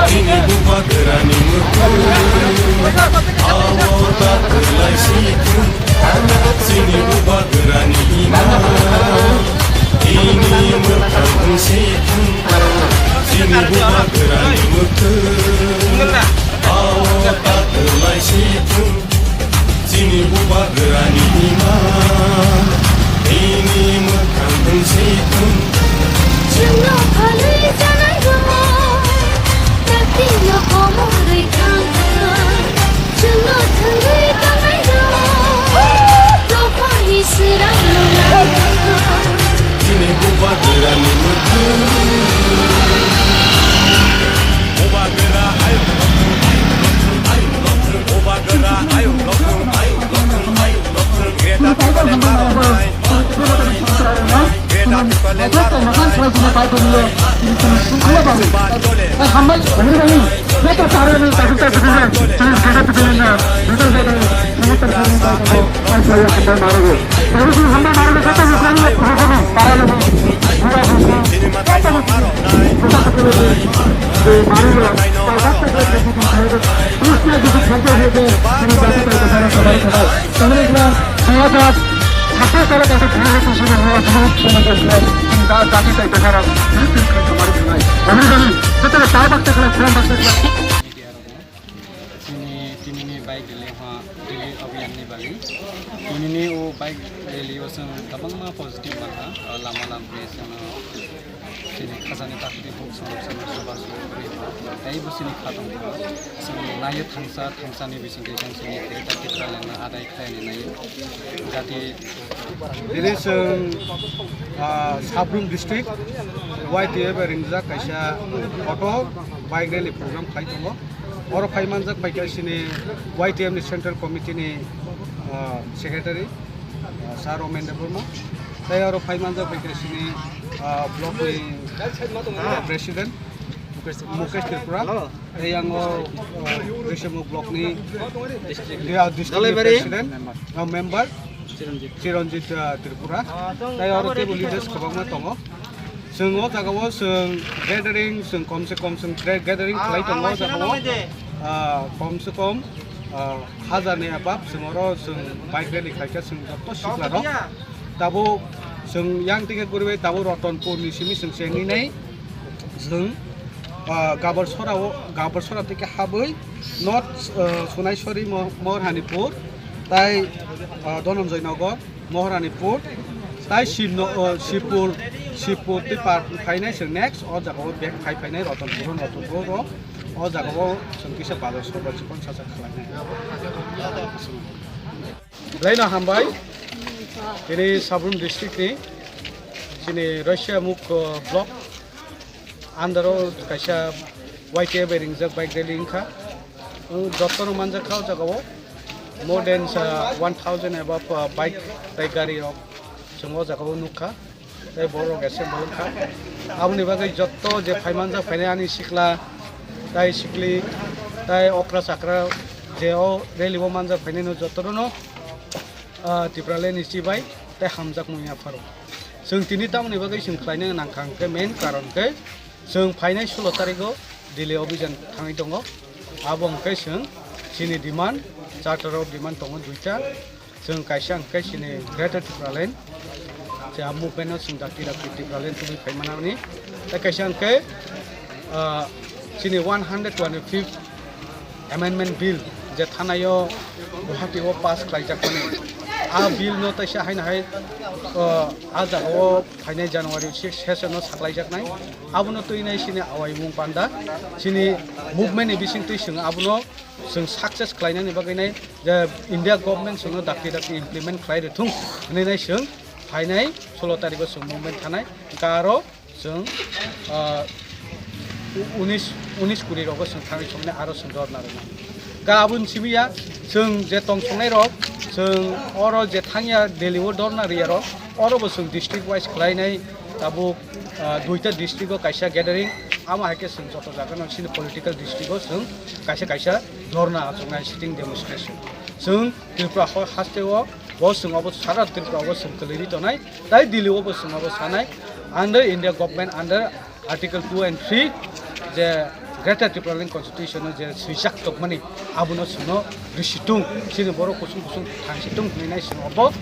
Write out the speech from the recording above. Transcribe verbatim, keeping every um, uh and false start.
Chini bubagrani mwkhwtwng, abo ta kwlai si thung. Chini bubagrani ima, ini mwkhang wng si thung. Chini bubagrani mwkhwtwng, abo ta kwlai si thung. Chini bubagrani ima, ini mwkhang wng si thung. Chwngno phalwi janai rw, takti no komorwi thang thang. Chwngno thwngwi tangnai rw, dophani swrang nung. Chini bubagrani mwkhwtwng. Bubagra ayuk lokthung, ayuk lokthung, ayuk lokthung. Bubagra ayuk lokthung, ayuk lokthung, ayuk lokthung. Greater Tipraland narwknai. Greater Tipraland narwknai. Ayuk ba chole. Chini tinini bike rally ha, rally abhiyan ni bagwi. Tinini o bike rally o chwng kwbangma positive mankha, o lama lamri chwng chini khajani takhuk bukhuk chwng chwng chubachu rwi tei bo chini kha tongkha. Chwng naiyo thangsa, thangsani bisingtwi chwng chini Greater Tipraland no adai khlaina naiyo. Jati tini chwng, ah, Sabrum district Y T F bai ringjak kaisa auto bike rally program khlai tongo. Oro phai manjak bai khe chini Y T F ni Central Committee ni, ah, Secretary, ah, Sir Omen Debbarma. Tei oro phai manjak bai khe chini, ah, block ni, ah, President Mukesh Tripura. Tei yang o, ah, Risamuk block ni, ah, district ni President, ah, member. Chiranjit, ah, Tripura. Tei oro teibo leaders kwbangma tongo. Chwng o jaga o chwng gathering, chwng kom se kom chwng gra-, gathering khlai tongo o jaga o. Ah, kom se kom, ah, hazar ni above chwng oro chwng bike rally khlai kha chwng joto sikla rok. Tabuk chwng yang tike guribai tabuk Ratanpur ni simi chwng chengwi nai. Chwng, ah, Gabarsora o, Gabarsora tike habwi North, ah, Sonaiswari Mo-, Moharani Pur. Tai, ah, Dhananjay Nagar, Moharani Pur, tai Shibno-, ah, Shibpur, Shibpur tei par phainai chwng next, o jaga o bag phai phainai Ratanpur, Ratanpur o, o jaga o chwng kisa bazar sokbar chikon sacha khlainai. Belai no hambai, tini Sabrum district ni, chini Russia muk, ah, block, under o kaisa Y T F bai ringjak bike rally wngkha. Ang jotono manjak kha o jaga o. More than, uh, one thousand above, uh, bike tei gari rok chwng o jaga o nukha. Tei borok assemble wngkha. Aboni bagwi joto je phai manjak phainai ani sikla, tai sikli, tai okra chakra je o rally o manjak phainai no jotono, uh, Tipraland ni chibai tei hamjakmung yapharo. Chwng tini tamoni bagwi chwng khlaina nangkha hwnkhe main karon khe chwng phainai sulo tarigo Delhi obijan thangwi tongo. Abo hwnkhe chwng chini demand, charter of demand tongo duita. Chwng kaisa hwnkhe chini Greater Tipraland, je a movement no chwng dakti dakti Tipraland tubui phaimanani. Tei kaisa hwnkhe, ah, chini one hundred twenty-fifth Amendment Bill je thanai o Guwahati o pass khlaijakmani, a bill no teisa haino hai, o, a jaga o phainai January six session o saklaijaknai, abono twinai chini awaimung panda, chini movement ni bisingtwi chwng abono chwng success khlainani bagwi nai je India government chwngno dakti dakti implement khlai rwthung hwnwi nai chwng phainai sulo tarikh o chwng movement thanai, hwnkhe aro chwng, ah, u-, unis, unis kuri rogo chwng thangwi songni aro chwng dhorna rwnai. Ga aboni simi ya chwng je tong songnai rok Chwng oro je thangya Delhi o dhorna riyarok, oro bo chwng district wise khlainai, tabuk, ah, duita district o kaisa gathering, amo hai khe chwng joto jaga no chini political district o chwng kaisa kaisa dhorna achuknai, sitting demonstration. Chwng Tripura ho haste o bo chwng obo sara Tripura o chwng kwlwi tonai, tai Delhi o bo chwng obo sanai, under India government under Article two and three je Greater Tipraland Constitution o je swijak tongmani abono chwngno risi tung, chini borok kusung kusung thangsi tung hwnwi nai chwng obo